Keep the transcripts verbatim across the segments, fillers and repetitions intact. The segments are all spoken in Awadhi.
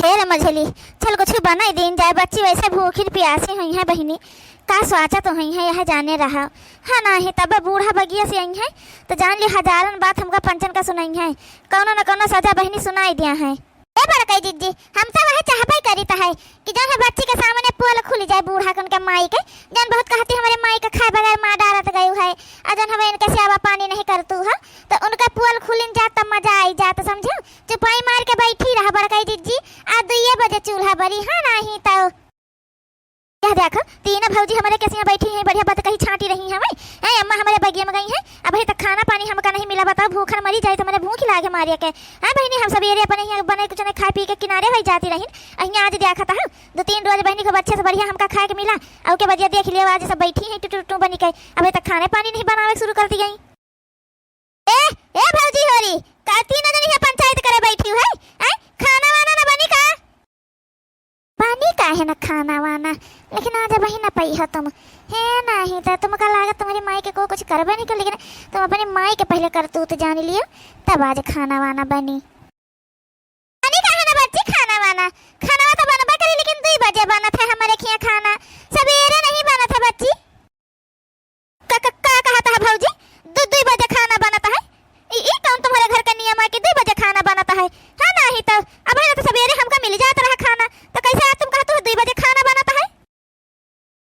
ए रे मझली, चल कुछ बनाई दीन जाए, बच्ची वैसे भूखी प्यासी हुई है बहिनी, का सोचत हुई है यह जाने रहा। हाँ नाही तब बूढ़ा बगिया से आई है, तो जान ली हजारन बात हमका पंचन का सुनाई है, कौनो न कौनो सजा बहिनी सुनाई दिया है। ए बड़कई जिज्जी, हम तो वह चाहबे करीत है कि जौन है बच्ची के सामने पोल खुल जाए बूढ़ा के उनके माई के, जौन बहुत कहती हमरे माई के खाए बगैर मार डारत गयू है, और जौन हमें इनके सेवा पानी नहीं करतू है, तो उनका पोल खुलिन जात तब मजा आई जात, समझो। चुपाई मार के बैठी रहा बड़कई जिज्जी, आ दुइये बजे चूल्हा बरी, हाँ नाही तो। यह देखो, तीनों भौजी हमरे केसिया बैठी हैं, बढ़िया बात कही छाँटी रही हैं। ए अम्मा हमरे बगिया में गई हैं, अबहीं तक खाना पानी हमका नहीं मिला, बताओ भूखन मरी जाए तो मने भूख लागे मारे के। हाँ बहिनी, हम सबेरे अपने हियाँ बने कुछ नहीं खाए पी के किनारे होई जाती रही, अहियाँ आज देखा था दो तीन रोज बहिनी खूब अच्छे से बढ़िया हमका खाए के मिला, अउ के बदिया देख लियो आज सब बैठी हैं टुटू टुटू बनी के, अबहीं तक खाने पानी नहीं बनावे शुरू कर दी गई। ए, ए भौजी होरी, का तीनों जनी है पंचायत करे बैठी है? हैं? खाना वाना ना बनी का? बनी का है ना खाना वाना, लेकिन आज वही ना पई हो तुम। हे नाही तो तुमका लागत तुम्हारी माई के को कुछ करबे नहीं कर, लेकिन तुम अपनी माई के पहले करतूत जान लियो, तब आज खाना वाना बनी। बनी का है ना बच्ची खाना वाना? खाना तो बनबे करी, लेकिन दुई बजे बनत है हमारे खिया खाना, सबेरे नहीं बनत है बच्ची। का, का, का कहत है भौजी? दु, दुई बजे खाना बनत है? ई, ई कौन तुम्हारे घर का नियम है कि दुई बजे खाना बनत है? हाँ नाही तो, अबहीं तो सबेरे हमका मिल जात रहा खाना, तो कैसे आज तुम कहत हो दुई बजे खाना बनत है?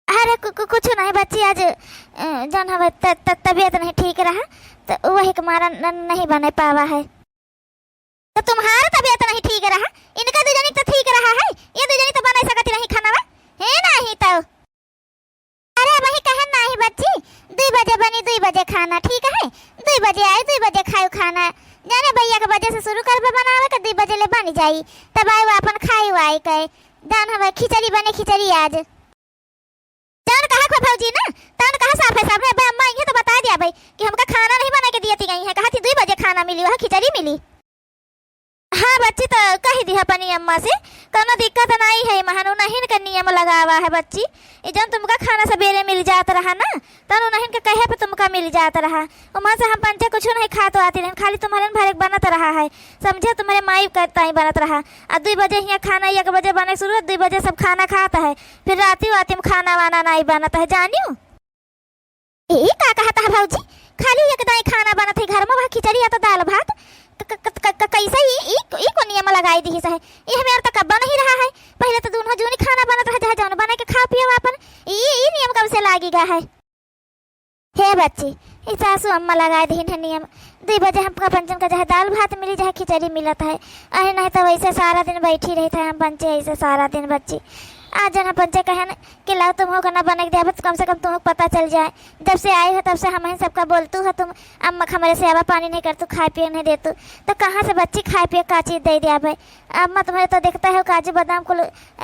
अरे कु-, कु-, कुछ नहीं बच्ची, आज, अ, जौन हवे त-, त-, तबीयत नहीं ठीक रहा, तो वही के मारा न-, नहीं बने पावा है। तो तुम्हारा तबीयत नहीं ठीक रहा, इनका दू जनी तो ठीक रहा है, ये दू जनी तो बना सकती रही खाना बा, हे नाही तो। अरे वही कहन नाही बच्ची, दुई बजे बनी, दुई बजे खाना, ठीक है? दुई बजे आई, दुई बजे खाओ खाना। जाने भैया के बजे से शुरू करबे बनावे के, दुई बजे ले बन जाई, तब आयो अपन खाई वाई के। जान हवे खिचड़ी बने, खिचड़ी आज। जौन कहा खो भौजी ना, तौन कहा साफ है सामने। अबे अम्मा आई है तो बता दिया भाई कि हमका खाना नहीं बना के दिए थी गई है, कहा थी दुई बजे खाना मिली, वह खिचड़ी मिली। हाँ बच्ची, तो कही दी अपनी अम्मा से, कौनो दिक्कत नहीं है, महन उन्हीं के नियम लगावा है बच्ची। ये जौन तुमका खाना सबेरे मिल जात रहा ना, तौन उन्हीं के कहे पे तुमका मिल जात रहा। उम्हन से हम पंचे कुछ नहीं खात आती रहन, खाली तुम्हारे भरे बनत रहा है, समझे, तुम्हारे माई का ताई बनत रहा। आ दुई बजे हियाँ खाना, एक बजे बने शुरू, दुई बजे सब खाना खात है, फिर राती वाती में खाना वाना नहीं बनत है, जानियो। ए, का कहत है भौजी? खाली एक दाई खाना बनत है घर में, वह खिचड़ी या तो दाल भात। क-, क-, क-, क-, क-, कैसे ई, ई, ई को नियम लगाई दी है? ये हमें तो कब्बा नहीं रहा है। पहले तो दोनों जूनी खाना बनत रहा, चाहे जौन बना के खा पियो आपन। ई, ई नियम कब से लागी गा है? हे बच्ची, ई सासू अम्मा लगाई दी है नियम। दुई बजे हमका पंचन का चाहे दाल भात मिली, चाहे खिचड़ी मिलत है। अरे नहीं तो वैसे सारा दिन बैठी रहत है हम पंचे, ऐसे सारा दिन बच्ची। आज जन हम पंचे कहन कि लाओ तुम हो खाना बना के दे, बस कम से कम तुम पता चल जाए। जब से आई हो तब से हम ही सबका बोलतू हो तुम, अम्मा हमरे सेवा पानी नहीं करतू, खाए पिए नहीं देतू, तो कहाँ से बच्ची खाए पिए का चीज दे दिया भाई? अम्मा तुम्हारे तो देखते हो काजू बादाम कुल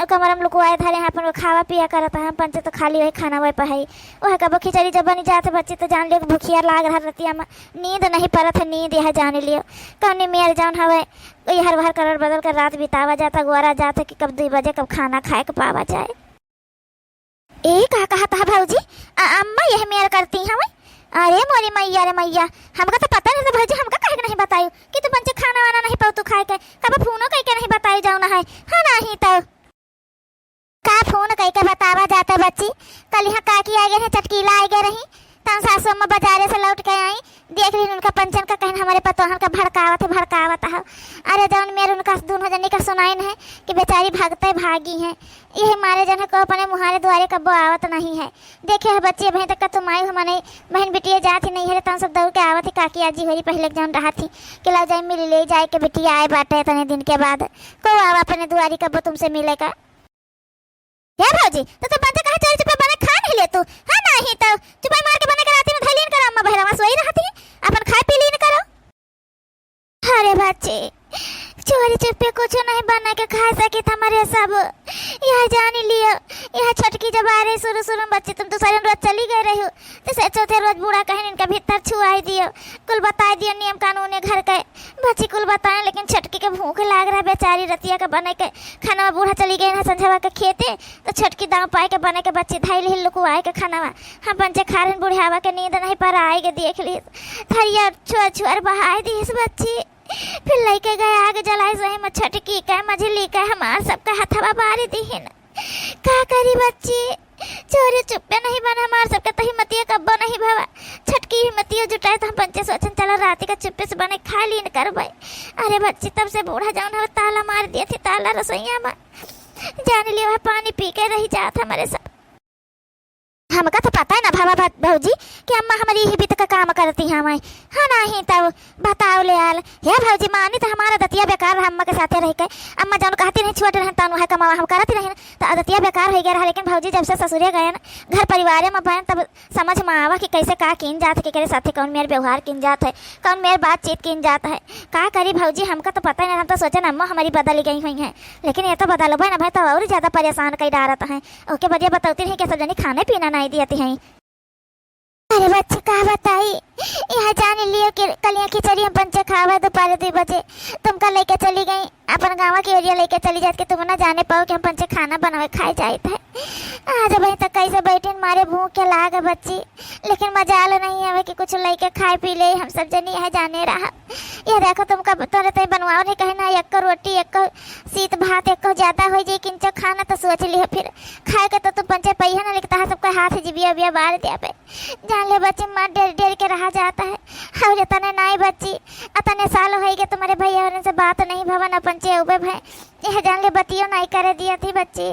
कमरा में लुकवाए धरे हैं, अपन वो खावा पिया करत है। हम पंचे तो खाली वही खाना वही पर है, वह कबो खिचड़ी जब बनी जात बच्ची तो जान लियो कि भूखिया लाग रहा रतिया में, नींद नहीं परत है, नींद यह जान लियो। कौनी मेर जौन हवे, यहर वहर करर बदर कर रात बितावा जाता, गोरा जाता कि कब दुई बजे कब खाना खाए के पावा जाए। ए, का कहत है भौजी? अ-, अम्मा यह मेर करती हवे? अरे मोरी मैया रे मैया, हमका तो पता नहीं था भौजी, हमका काहे के नहीं बतायू कि तू पंचे खाना वाना नहीं पाऊ तू खाए के, कब फोनो कई के नहीं बतायू जाऊ ना है, हाँ नाही तो। का फोन कई के बतावा जाता बच्ची, कल यहाँ काकी आ गए हैं, चटकीला आ गए रही, तन सासू अम्मा बाजारे से लौट के आई, देख रही उनका पंचन का कहन हमारे पतोहन का भड़कावत है, भड़कावत है। अरे जौन मेर उनका दोनों जनी का सुनाइन है कि बेचारी भागते भागी हैं, यही मारे जन को अपने मुहारे दुआरे कब्बो आवत नहीं है। देखे है बच्ची, अबहीं तक का तुम आई हो मने, बहन बिटिया जात ही नहीं है, तन सब दौड़ के आवत ही काकी आजी होरी पहले के जौन रहत ही कि ला जाए मिल ले जाए के बिटिया आए बाटे इतने दिन के बाद, को आवा अपने दुआरी कब्बो तुमसे मिले का। हे भौजी, तो तुम पंचे कहा चोरी चुपे बने खा नहीं ले तू? हाँ नाही तो, चुपाई मार के बने के राती में धैलीन करो, अम्मा बहरवा सोई रहती, अपन खाए पी लीन करो। अरे बच्ची, चोरी चुपे कुछ नहीं बना के खा सकित हमारे सब। यह जानी लियो, यह छोटकी जब आ रही शुरू शुरू में बच्ची, तुम दूसरे रोज चली गए रही हो, तीसरे चौथे रोज बूढ़ा कहन इनका भीतर छुआई दियो, कुल बताई दियो नियम कानून है घर के। बच्ची कुल बताए, लेकिन छोटकी के भूख लाग रहा बेचारी, रतिया के बने के खाना बूढ़ा चली गई ना संझवा के खेते, तो छोटकी दांव पाए के बने के बच्ची धई लिहिल लुकुआए के खानवा। हम पंचे खारिन बुढ़ियावा के नींद नहीं पर आए के देख ली, थरिया छुअर छुअर बहाए दीस बच्ची। फिर लइके गए आग जलाए, सही में छोटकी के, मझली के, हमार सबका हथवा बारी दिहिन। का करी बच्ची, चोरी चुप्पे नहीं बन, हमार सबके तो हिम्मतिया कब्बो नहीं भवा। छोटकी हिम्मतिया जुटाए तो हम पंचे सोचन चला राती का चुप्पे से बने खा लीन करबे। अरे बच्ची, तब से बूढ़ा जौन हवे ताला मार दिया थी, ताला रसोइया में। जान लियो है पानी पी के रही जात हमरे सब। हमका तो पता है ना भवा भा-, भौजी कि अम्मा हमारी यही बीत का काम करती हैं। हाँ नहीं तब बताओ ले आल। हे भौजी, मानी तो हमारा दतिया बेकार रहा अम्मा के साथे रह के। अम्मा जौन कहती रही छोट रहन तौन वह कमावा हम करती रही, तो दतिया बेकार हो गया रहा। लेकिन भौजी जब से ससुरे गए ना, घर परिवारे में बहन, तब समझ में आवा कि कैसे का कीन जात है, केकरे साथे कौन मेर व्यवहार कीन जात है, कौन मेर बातचीत कीन जात है। का करी भौजी, हमका तो पता ही नहीं, हम तो सोचन अम्मा हमारी बदल गई हुई हैं, लेकिन ये तो बदलबे ना भाई, तो और ज्यादा परेशान कई डारत हैं। ओके बदिया बतौती रही कि सब जनी खाने पीना नहीं दियती हैं। अरे बच्ची का बताई, यहाँ जान लियो कि कलिया खिचड़ी हम पंचे खावा दोपहर दो बजे, तुमका लेके चली गई अपन गाँव के एरिया लेके चली जात कि तुम ना जाने पाओ कि हम पंचे खाना बनावे खाए जाइत है। आज भाई तक कैसे बैठे मारे भूख के लाग बच्ची, लेकिन मजाल नहीं आवे कि कुछ लेके खाए पी ले, हम सब जनी यहाँ जाने रहा। ये देखो तुमका तोरे तई बनवाओ नहीं कहे ना, एको रोटी, एको सीत भात, एको ज्यादा हो जाए किंचो खाना तो सोच लियो फिर। खाए के तो तुम पंचे पइहे ना, लेकिन तहा सबके हाथ जिबिया बिया बार दिया पे। जान ले बच्ची, मार डेर डेर के रहा जाता है। और इतने नाई बच्ची, इतने साल होई गए तुम्हारे भैया होने से बात नहीं भवा, ना पंचे उबे भय। यह जान ले बतियो नाई करे दिया थी बच्ची।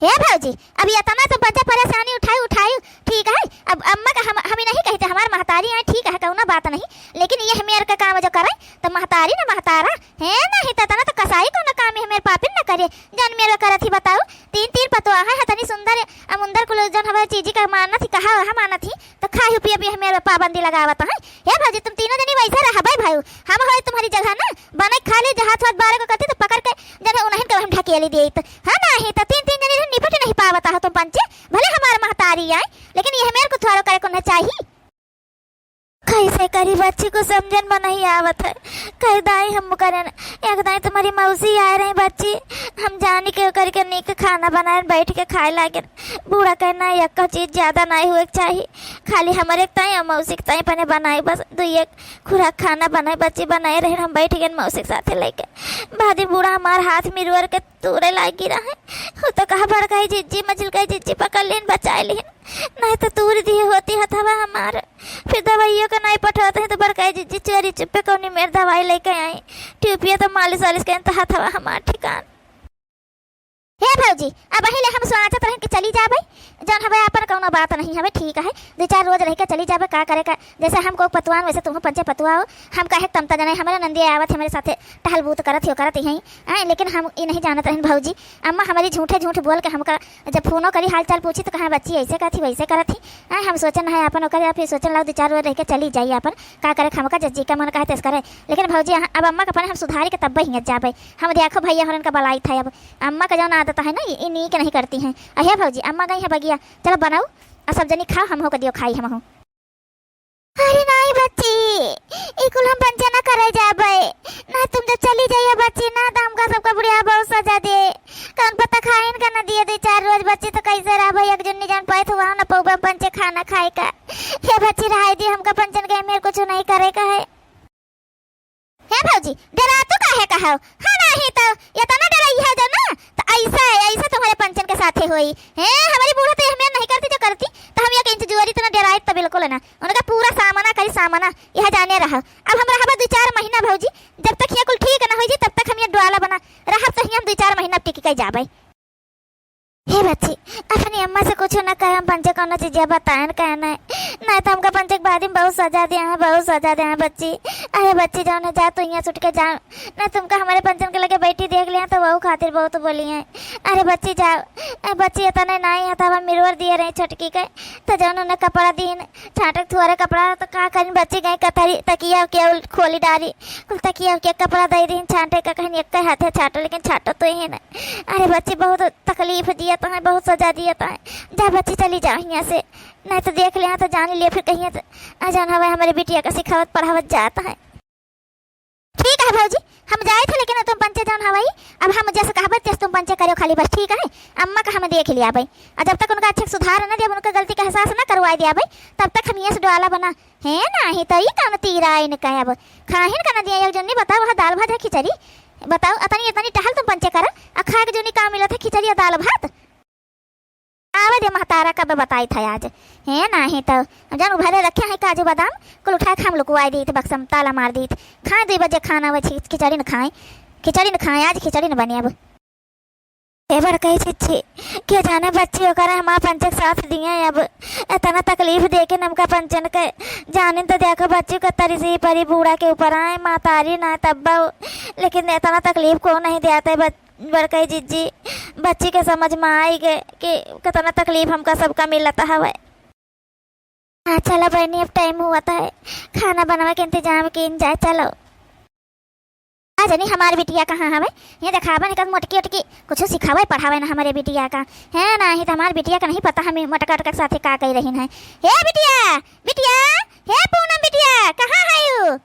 हे भौजी, अब ये इतना तो पंचे परेशानी उठाई उठाई, ठीक है। अब अम्मा का हम, हम ही नहीं कहते, हमार महतारी आए, ठीक है, कौनो बात नहीं, लेकिन ये मेर का काम जो करे तो महतारी ना महतारा है, नहीं तो इतना तो कसाई कौनो काम है, मेरे पापिन ना करे। जान मेर का करत ही बताओ, तीन तीन पतवा है, इतनी सुंदर अमुंदर कुल जौन हवे चीजी का मानत ही, कहा वह मानत ही, तो खाई पिए पिए मेरे पाबंदी लगावत है। हे भौजी, तुम तीनों जनी वैसे रहबे भाई, हम होए तुम्हारी जगह ना, बने खा ले, जहाँ थोड़ा बारह को करती तो पकड़ के जने उन्हें के हम ढकेली दिए तो, हाँ नहीं तो तीन तीन जनी निपट नहीं पावत हो तुम पंचे, भले हमार महतारी आए, लेकिन ये मेरे को थोड़ा करे को न चाहिए। कैसे करी बच्ची को समझन में नहीं आवत है। कई दाई हम करेन, एक दाई तुम्हारी मौसी आए रही बच्ची, हम जानी के करके नीक खाना बनाए बैठ के खाए लागे। बूढ़ा कहना एक चीज ज्यादा नहीं हुए के चाहिए, खाली हमारे ताई और मौसी के ताई पने बनाए बस दो एक खुराक खाना बनाए बच्ची बनाए रहे, हम बैठ गए मौसी के साथे लेके। बादी बूढ़ा हमार हाथ मिरुअर के तूरे लागी रहे। हो तो कहा बड़काई जिज्जी, मझिलकाई जिज्जी पकड़ लेन, बचाए लेन, नहीं तो तूर दिए होती हथवा हमार। फिर दवाइयों का नहीं पठौत है तो बड़काई जिज्जी चोरी चुप्पे कौनी मेर दवाई लेके आई। ट्यूबिया तो मालिश वालिश करें तो हथवा हमार ठिकान। हे भौजी, अब वही ले हम सोचत रहन कि चली जाबे, जौन हवे आपन कौनो बात नहीं हवे, ठीक है, दो चार रोज रह के चली जाबे, का करे का, जैसे हम को पतवान वैसे तुम पंचे पतुआ हो, हम कहे तमता जने हमारे नंदिया आवत हमारे साथे टहल बूत करत हो करत ही हैं, लेकिन हम ये नहीं जानत रहन भौजी, अम्मा हमारी झूठे झूठ बोल के हमका जब फोनो करी हाल चाल पूछी तो कहा बच्ची ऐसे कहती वैसे करत ही, हैं, हम सोचन है अपन ओकर, या फिर सोचन लाओ दो चार रोज रह के चली जाई अपन, का करे हमका जज्जी का मन कहे तेस करे, लेकिन भौजी अहाँ, अब अम्मा के अपने हम सुधारी के तब्बे हियत जाबे, हम देखो भैया हरन का बलाई था अब, अम्मा का जौन आदत है ना, ये, ये नीक नहीं करती हैं। अहे भौजी, अम्मा गई है बगिया, चलो बनाओ, आ सब जनी खाओ, हम हो के दियो खाई हम हो। अरे नहीं बच्ची, ई कुल हम पंचे ना करे जाबे। ना तुम जब चली जाइए बच्ची ना, तो हमका सबका बुढ़िया बहुत सजा दे। कौन पता खाइन का ना दिए दो चार रोज बच्ची, तो कैसे रहबे? एक जुन्नी जान पैत हुआ ना पौबे पंचे खाना खाए का। हे बच्ची रहाई दी, हमका पंचन के मेर कुछ नहीं करे का है। हे भौजी, डरा तू काहे का हो? हाँ नहीं तो इतना डराई है जो ना, तो ऐसा है, ऐसा तुम्हारे पंचन के साथे होई। हे, हमारी बूढ़ा तो ये मेर नहीं करती, जो करती तो हम एक इंच जुआरी इतना डराई तो बिल्कुल ना। उनका पूरा सामना करी, सामना, यह जाने रहा। अब हम रहबा दो चार महीना भौजी, जब तक ये कुल ठीक ना हो जी, तब तक हम ये डोला बना रहब, तो हम दो चार महीना टिक के जाबे। हे बच्ची, अपनी अम्मा से कुछ न कहे, हम पंचे कौनो चीज बताएन कहे नहीं, नहीं तो हमका पंचे के बाद में बहुत सजा दिया है, बहुत सजा दिया है बच्ची। अरे बच्ची, जाओ ना, जा तू यहाँ से उठ के जा, नहीं तुमका हमारे पंचन के लगे बैठी देख लिया तो वहू खातिर बहुत बोली है। अरे बच्ची जाओ, ए बच्ची इतने नहीं है, तो हम मिरवर दिए रहे छोटकी के, तो जौन उन्हें कपड़ा दीन, छाटक थुआरे कपड़ा, तो का करीन बच्ची गई कथरी तकिया के उल-, खोली डारी, कुल तकिया के कपड़ा दे दीन छाटे का, कहीं एक हाथे छाटो, लेकिन छाटो तो ही ना। अरे बच्ची, बहुत तकलीफ दिया तो है, बहुत सजा दिया तो है। जा बच्ची, चली जाओ यहाँ से, नहीं तो देख लिया तो जान लिया फिर कहीं तो आ जान हवा हमारे बिटिया का सिखावत पढ़ावत जात है। ठीक है भौजी, हम जाइत है, लेकिन तुम पंचे जौन हवइ, अब हम जस कहबइ तस तुम पंचे करेउ खाली बस, ठीक है? अम्मा का हम देखि लियाबइ। अउर जब तक उनका अच्छे से सुधार न देब, उनका गलती का एहसास न करवाइ दियाबइ, तब तक हम इहाँ से डोला बना। हे नाहीं तउ ई कउन तीरा आइन का अब? खाहिन का न दिया एक जुन्नी, बताउ, वह दाल भात है खिचड़ी, बताउ, अतनी, अतनी टहल तुम पंचे करा, अउर खाए के जुन्नी का मिलत है खिचड़ी अउर दाल भात? आवे दे महतारा, कब बताइत है आज। हे नाहीं तउ, जउन उभरे रखे हैं काजू बादाम, कुल उठाए के हम लुकवाइ दीत, बक्सा में ताला मार दीत। खाए दुइ बजे खाना, वह खि-, खिचड़ी न खाए, खिचड़ी न खाए, आज खिचड़ी न बने अब। ए बड़कई जिज्जी, के जाने बच्ची ओकरा हमार पंचे के साथ दिए, अब एतना तकलीफ देके हमका पंचन के, जानिन तो देखो बच्ची के तरी से परी बूढ़ा के ऊपर आए, महतारी ना तब्बा, लेकिन एतना तकलीफ को नहीं देते बच-, बड़कई जिज्जी, बच्ची के समझ में आइ गए कि कितना तकलीफ हमका सबका मिलत हवे। हाँ, चलो बहिनी, अब टाइम हुआ था, खाना बनवा के इंतजाम कीन जाए, चलो। आ जनी हमार बिटिया कहाँ हवे? ये देखावन एकर मोटकी ओटकी, कुछ सिखावे पढ़ावे ना हमरे बिटिया का। है ना, ही तो हमार बिटिया का नहीं पता, हम मोटका ओटका के साथे का कही रहीन है। हे बिटिया, बिटिया, हे पूनम बिटिया, कहाँ है यू?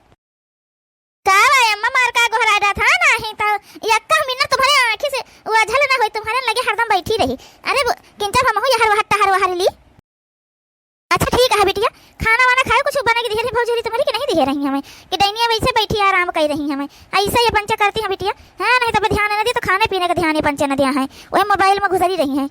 का बा अम्मा, मार का गोहराए डात, हाँ? नाही तो यक्का मिनट तुम्हारे आँखी से ओझल ना होई, तुम्हारे लगे हरदम बैठी रही। अरे वो, किंचब हमहू यहर वहर टहर वहर ली। अच्छा ठीक है बिटिया, खाना वाना खाए, कुछ बना के दिहे रही भौजी होरी तुम्हारी कि नहीं दिहे रही हमें, कि डैनिया वैसे बैठी आराम कर रही हमें, ऐसा ये पंचे करती हैं बिटिया। हाँ, नहीं तो ध्यान न दी तो खाने पीने का ध्यान ये पंचे न दिया है, वही मोबाइल में घुसरी रही हैं।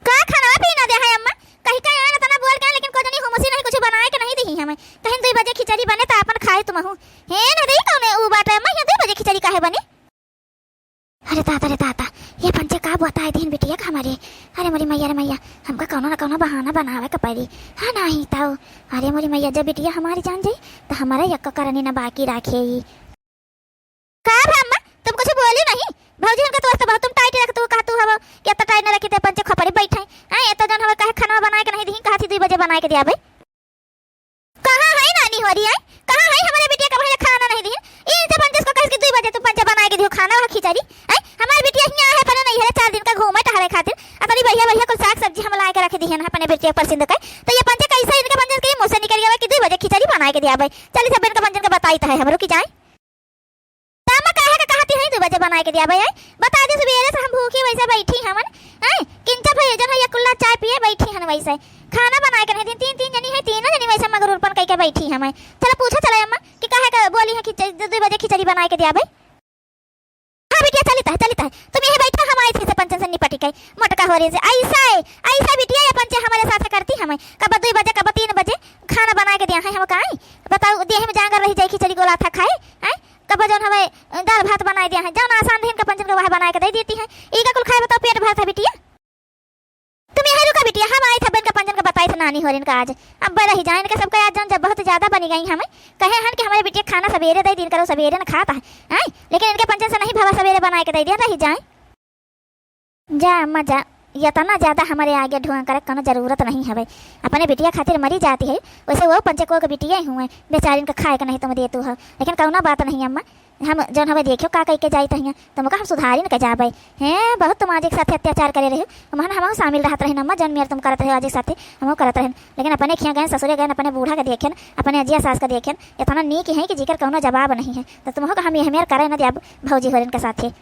का खाना पीना दे है अम्मा? कहीं का यार इतना बोल के, लेकिन को जनी हुमुसी नहीं कुछ बनाए के नहीं दी हमें। कहीं दुइ बजे खिचड़ी बने तो अपन खाए तुमहू। हे न दी कौने ऊ बाटे अम्मा, ये दुइ बजे खिचड़ी काहे बने? अरे दादा रे दादा, ये पंचे का बताए दिन बिटिया का हमारे। अरे मोरी मैया रे मैया, हमका कौनो ना कौनो बहाना बनावे के पड़ी। हाँ नाही तो, अरे मोरी मैया, जब बिटिया हमारी जान जाई तो हमारा यक्का करनी ना बाकी राखे ही। का भा अम्मा, तुम कुछ बोली नहीं? भौजी, इनका तो वास्ते बहुत तुम टाइट रख, तू कहा तू हवा कि इतना टाइट न रखी थे, पंचे खपरी बैठे। आए, इतना जन हवा कहे खाना बनाए के नहीं दी, कहा थी दुइ बजे बनाए के दिया भाई। कहाँ है नानी होरी, आए? कहाँ है हमारे बिटिया का पहले खाना नहीं दी? इनसे पंचे को कहे कि दुइ बजे तुम पंचे बनाए के दियो खाना, वह खिचड़ी। आए, हमारे बिटिया हियाँ है, पहले नहीं है, चार दिन का घूमे टहरे खातिर। अतनी बढ़िया बढ़िया कुल साग सब्जी हम लाए के रख दी है ना अपने बिटिया पसंद का। तो ये पंचे कैसे इनके पंचे के मुँह से निकल गया कि दुइ बजे खिचड़ी बनाए के दिया भाई। चलिए सब इनका पंचन का बताई तो है, हम रुकी जाए। त अम्मा काहे का कहती है दुइ बजे बनाए के दिया भाई, आए? बता दे, सुबेरे से हम भूखी वैसे बैठी हमन, आए? किंचा भई जन है, ये कुल्ला चाय पिए बैठी हन वैसे। खाना बनाए के नहीं दिन, तीन, तीन जनी है, तीनों जनी वैसे मगरूरपन कई के बैठी हमें। चलो पूछो, चलो अम्मा कि काहे का बोली है कि च-, दुइ बजे खिचड़ी बनाए के दिया भाई। हाँ बिटिया, चलित है, चलित है। तुम यही बैठो, हम आई थी से पंचन से निपटी के। मोटका होरी से, ऐसा है, ऐसा बिटिया ये पंचे हमारे साथ करती हमें। कब दुइ बजे, कब तीन बजे खाना बनाए के दिया है हम काई? बताओ, देह में जांगर रही जाए, खिचड़ी गोला था खाए, आए? कब जौन हवे, दाल भात बनाए दिया है, जौन आसान रही इनका पंचन का वह बनाए के दे देती है। ई का कुल खाए बताओ, पेट भरत है बिटिया? तुम यही रुका बिटिया, हम आई था इनका पंचन का बताई था नानी होरिन का आज। अब रही जाए इनका सबका आज जौन जब बहुत ज्यादा बनी गई हमें। कहे हन कि हमारे बिटिया खाना सबेरे दे दिन करो, सबेरे न खाता है, आए? लेकिन इनके पंचन से नहीं भवा सबेरे बनाए के दे दिया, रही जाए। जा अम्मा जा, इतना ज्यादा हमारे आगे ढोंग करे कोनो जरूरत नहीं हवे। अपने बिटिया खातिर मरी जाती है, वैसे वो पंचे को के बिटिया ही हुए, बेचारिन का खाए के नहीं तुम देतू हो, लेकिन कौनो बात नहीं अम्मा, हम जौन हवे देखियो का कह के जाइत हियाँ, तुमका हम सुधारी न के जाबे। हैं, बहुत तुम आज एक साथे अत्याचार करे रहे, हमहन हमहू शामिल रहत रहे अम्मा, जौन मेर तुम करत रहे आज एक साथे हमहू करत रहे, लेकिन अपने खिया गए, ससुरे गए, अपने बूढ़ा के देखेन, अपने अजिया सास के देखेन, इतना नीक है कि जिकर कौनो जवाब नहीं है, तो तुमहू का हम यह मेर करे न दिया भौजी होरिन के साथे।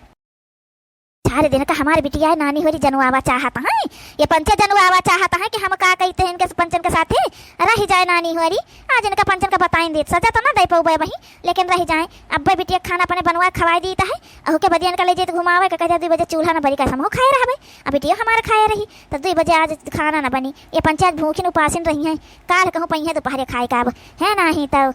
चार दिन का हमार बिटिया है, नानी होरी जनुआवा चाहत हैं, ये पंचे जनुआवा चाहत हैं कि हम का कहते हैं इनके पंचन के साथे रह जाए नानी होरी। आज इनका पंचन का बताइन देत, सजा तो ना दे पउबे वही, लेकिन रह जाए। अब बिटिया खाना अपने बनवा खवाए दीत है, अहू के बदिया इनका ले जाए तो घुमावे के, कह दे दुइ बजे चूल्हा न बरी, कैसे हम खाए रहबे, अब बिटिया हमार खाए रही, तो दुइ बजे आज खाना न बनी। ये पंचे आज भूखिन उपासिन रही हैं, काल कहूँ पइहे दोपहरे खाए का अब, है नाही तो।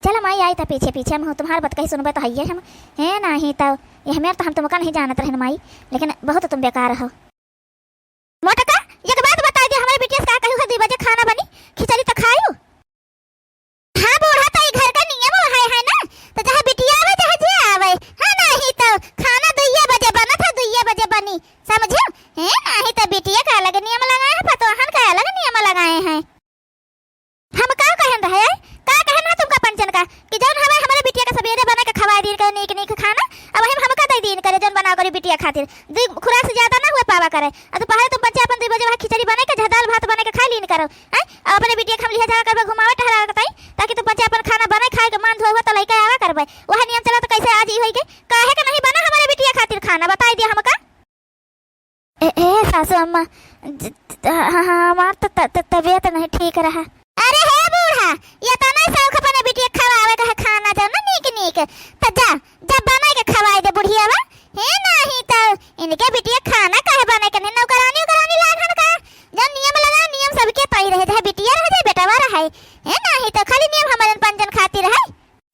चलो माई, आई त पीछे पीछे हम तुम्हार बतकही सुनबे त हइये हम। हे नाही त, ये हमें त हम तुमका नहीं जानत रहन माई, लेकिन बहुत तुम बेकार हो। मोटका, एक बात बताई दे, हमारे बिटिया से का कहू है, दुइ बजे खाना बनी, खिचड़ी त खायू। हाँ बूढ़ा, त ई घर का नियम है, है ना? त चाहे बिटिया आवे, चाहे जे आवे, हाँ, नाही त खाना दुइये बजे बनत है, दुइये बजे बनी, समझू? हे नाही त बिटिया का अलग नियम लगाए हैं, पतोहन का अलग नियम लगाए हैं। हम का कहन रहे, का कहन रहे तुमका पंचन का, कि जौन हवे हमरे बिटिया के सबेरे बना के खवाए दीन करे नीक नीक खाना, अब हम हमका दे दीन करे जौन बना करी बिटिया खातिर, दुइ खुराक से ज्यादा ना हुए पावा करे। अब दोपहर तुम पंचे अपन दुइ बजे वहाँ खिचड़ी बना के, दाल भात बना के खा लीन करो, हैं? अब अपने बिटिया के हम लिहा जावा करबे घुमावे टहरावे के ताई, ताकि तुम पंचे अपन खाना बना खाए के मान धोए हुआ तो लइका पे। वह नियम चला तो कैसे आज ई होई गई? काहे के नहीं बना हमरे बिटिया खातिर खाना, बताई दिया हमका। ए, ए, सासू अम्मा, ज-, ज-, ह-, ह-, हमार त, त, त, तबीयत नहीं ठीक रहा। अरे हे बूढ़ा, ये तो नहीं शौक अपने बिटिया खवावे का है खाना जो ना नीक नीक। त जा, जब बनाई के खवाई दे बुढ़िया बा। हे नाही तो इनके बिटिया खाना काहे बनाई के नहीं, नौकरानी उकरानी लाग हन का? जब नियम लगा, नियम सबके तई रहे, चाहे बिटिया रहे, चाहे बेटवा रहे। हे नाही तो खाली नियम हमारे पंचन खातिर है।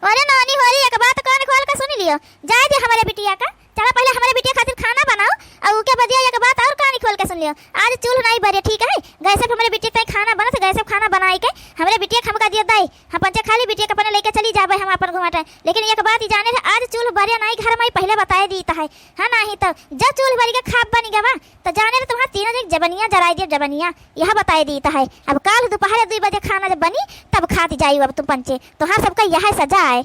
अरे नानी होरी, एक बात कान खोल के सुन लियो, जाए दे हमरे बिटिया का। चला पहले हमरे बिटिया खातिर खाना बनाओ, और उके बदिया एक बात और कान खोल के सुन लियो। आज चूल्ह नहीं बरे, ठीक है? गैसे पे हमरे बिटिया के खाना बनत, गैसे पे खाना बनाई के हमरे बिटिया के हमका दिया दाई, हम पंचे खाली बिटिया के अपने लेके चली जाबे हम अपन घुमाटे। लेकिन एक बात ही जाने रहे, आज चूल्ह बरे नहीं घर में, पहले बताए दीत है। हाँ, नहीं तो जब चूल्ह बरी के खाब बनी गवा, तो जाने रहे तुम्हार तीनों जन जबनिया जराई दियो, जबनिया। यह बताए दीत है। अब काल दोपहर दुई बजे खाना जब बनी, तब खात जाई अब तुम पंचे। तोहार सबका यह सजा है।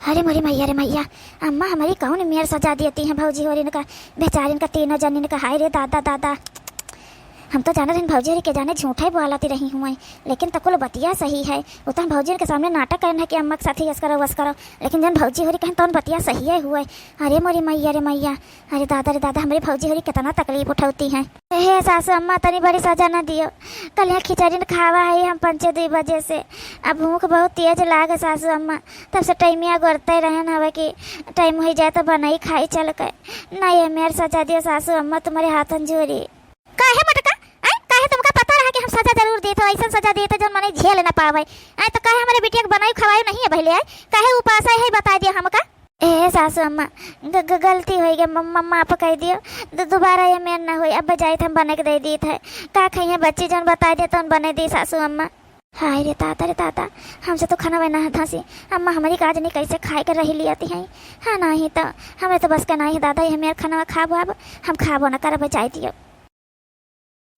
अरे मोरी मैया रे मैया, अम्मा हमारी कौन मेर सजा देती हैं भौजी होरिन का, बेचारिन का तीनों जनिन का। हाय रे दादा, दादा, हम तो जानत हन भौजी होरी के जाने झूठा ही बोलती रही हुए, लेकिन तो कुल बतिया सही है। वो तो हम भौजी के सामने नाटक करन है कि अम्मा के साथ ही यस करो, वस करो, लेकिन जन भौजी होरी कहन तौन बतिया सही है हुए। अरे मोरी मैया रे मैया, अरे दादा रे दादा, हमरी भौजी होरी कितना तकलीफ उठौती हैं। हे सासू अम्मा, तनी बड़ी सजा न दियो। कल यहाँ खिचड़ी न खावा है हम पंचे दुई बजे से। अब भूख बहुत तेज लागे सासू अम्मा, तब से टाइमिया गोरते रहन हवे कि टाइम होई जाए तो बनाई खाई चल के। ना ये मेर सजा दियो सासू अम्मा, तुम्हारे हाथन जोरी। काहे मटका? आय, काहे तुमका पता रहा कि हम सजा जरूर देत हो, ऐसन सजा देत हो जौन मनई झेल न पावे। आय, तो काहे हमरे बिटिया के बनाई खवाई नहीं है पहले? आय, काहे उपास है, बता दिया हमका। ए सासू अम्मा, ग-, ग-, गलती होई गई, म-, म-, माफ कर दियो। दु-, दोबारा ये मेर ना होई, अब जाइत हम बने के दे दीत है। का खइहे बच्ची, जौन बताई दे तौन बने दी सासू अम्मा। हाय रे दादा रे दादा, हमसे तो खाना बना था सी। अम्मा हमारी का जनी कैसे खाए के रही लियाती हैं। हाँ, नहीं तो हमें तो बस का नहीं दादा, ये मेर खाना खाबो अब, हम खाबो ना करब, जाए दियो।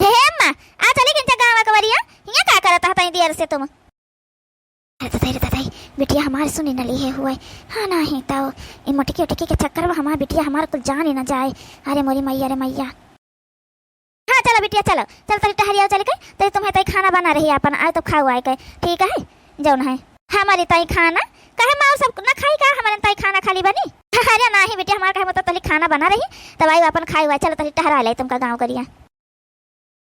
हे, हे अम्मा, आ चली किंचा गाँव के बरिया, हियाँ का करत हतई देर से तुम? अरे दादा रे दादा, बिटिया हमार सुनी न ली है हुए। हाँ, नहीं तो ई मोटकी उटकी के चक्कर में हमार बिटिया हमार कुल जान ही न जाए। अरे मोरी मैया रे मैया। हाँ, चलो बिटिया, चलो, चल तनी टहरिया चल के, तो तुम्हें तई खाना बना रही अपन, आए तो खाओ आए के, ठीक है? जौन है हमारी तई खाना, कहे माँ सब न खाई का, हमारे तई खाना खाली बनी? अरे नाही बिटिया, हमार कहे मतलब तोली खाना बना रही, तब आई अपन खाई हुआ, चलो तनी टहरा ले तुमका गाँव करिया।